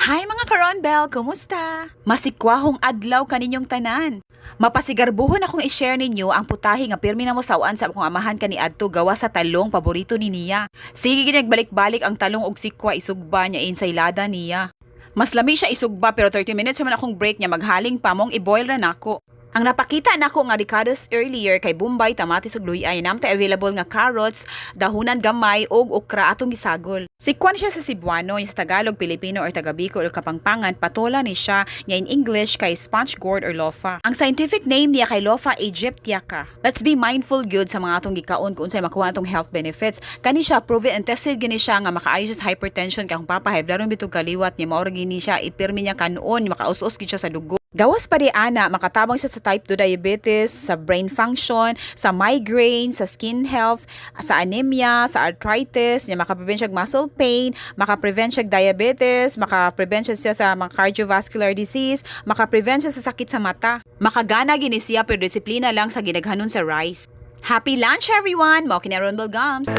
Hi, mga karonbel! Kumusta? Masikwahong adlaw kaninyong tanan. Mapasigarbuhon akong i-share ninyo ang putahe nga pirmi na mo sawan sa akong amahan kaniadto, gawa sa talong, paborito ni niya. Sige balik-balik ang talong og sikwa, isugba niya, ensaylada niya. Mas lami siya isugba, pero 30 minutes naman akong break niya, maghaling pa mong i-boil ra nako. Ang napakita nako nga ricados earlier kay bombay, kamatis ug luyay. Namta available nga carrots, dahunan gamay ug okra atong gisagol. Sikwan siya sa Cebuano, sa Tagalog, Pilipino or taga Bicol or Kapampangan, patola ni siya nya in English kay sponge gourd or lofa. Ang scientific name niya kay Lopha aegyptiaca. Let's be mindful gyud sa mga atong gikaon kung unsay makuha atong health benefits. Kani siya, proven and tested gini siya nga makaayo siya sa hypertension, kay akong papa high blood bitog kaliwat niya, mao ra gini siya ipirmi niya kanon, makaus-us gid siya sa dugo. Gawas pa di ana, makatabang siya sa type 2 diabetes, sa brain function, sa migraine, sa skin health, sa anemia, sa arthritis, niya makaprevent siya og muscle pain, makaprevent siya og diabetes, makaprevent siya sa mga cardiovascular disease, makaprevent siya sa sakit sa mata. Makagana gini siya, pero disiplina lang sa ginaghanon sa rice. Happy lunch, everyone! Mao kini Ronbel Gums!